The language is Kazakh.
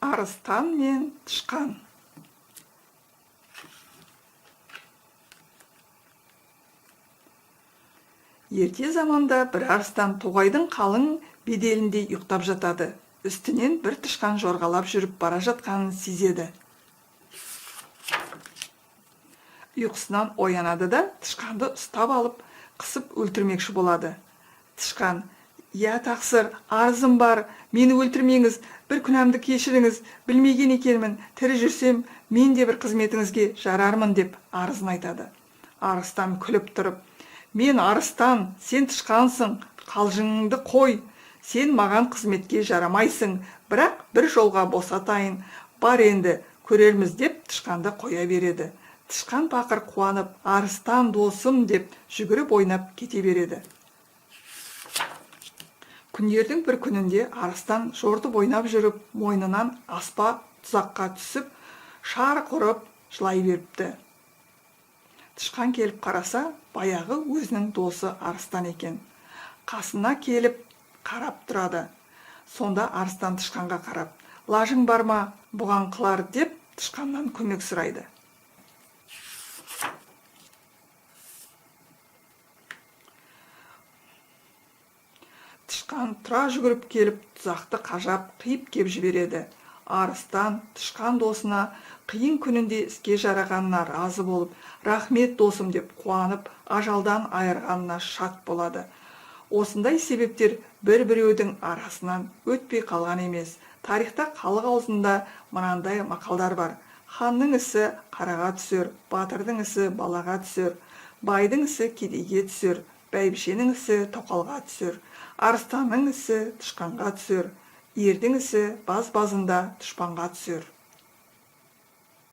Арыстан мен тышқан. Ерте заманда бір арыстан тоғайдың қалың беделінде ұйықтап жатады. Үстінен бір тышқан жорғалап жүріп бара жатқанын сезеді. Ұйқысынан оянады да, тышқанды ұстап алып, қысып өлтірмекші болады. Тышқан: «Иә, тақсыр, арызым бар, мені өлтірмеңіз, бір күнәмді кешіріңіз, білмеген екенмін, тірі жүрсем, мен де бір қызметіңізге жарармын», – деп арызын айтады. Арыстан күліп тұрып: «Мен арыстан, сен тышқансың, қалжыңыңды қой, сен маған қызметке жарамайсың, бірақ бір жолға босатайын, бар, енді көрерміз», – деп тышқанды қоя береді. Тышқан пақыр қуанып, «Арыстан досым» деп жүгіріп ойнап кете береді. Күндердің бір күнінде арыстан жортып ойнап жүріп, мойнынан аспа тұзаққа түсіп, шарқ ұрып жылай беріпті. Тышқан келіп қараса, баяғы өзінің досы арыстан екен. Қасына келіп қарап тұрады. Сонда арыстан тышқанға қарап: «Лажың бар ма бұған қылар?» – деп тышқаннан көмек сұрайды. Тышқан тұра жүгіріп келіп, тұзақты қажап, қиып кеп жібереді. Арыстан тышқан досына қиын күнінде іске жарағанына разы болып, «Рахмет, досым» деп қуанып, ажалдан айырғанына шат болады. Осындай себептер бір біреудің арасынан өтпей қалған емес. Тарихта, халық аузында мынандай мақалдар бар: «Ханның ісі қараға түсер, батырдың ісі балаға түсер, байдың ісі кедейге түсер, бәйбішенің ісі тоқалға түсер, арыстанның ісі тышқанға түсер, ердің ісі баз базында дұшпанға түсер».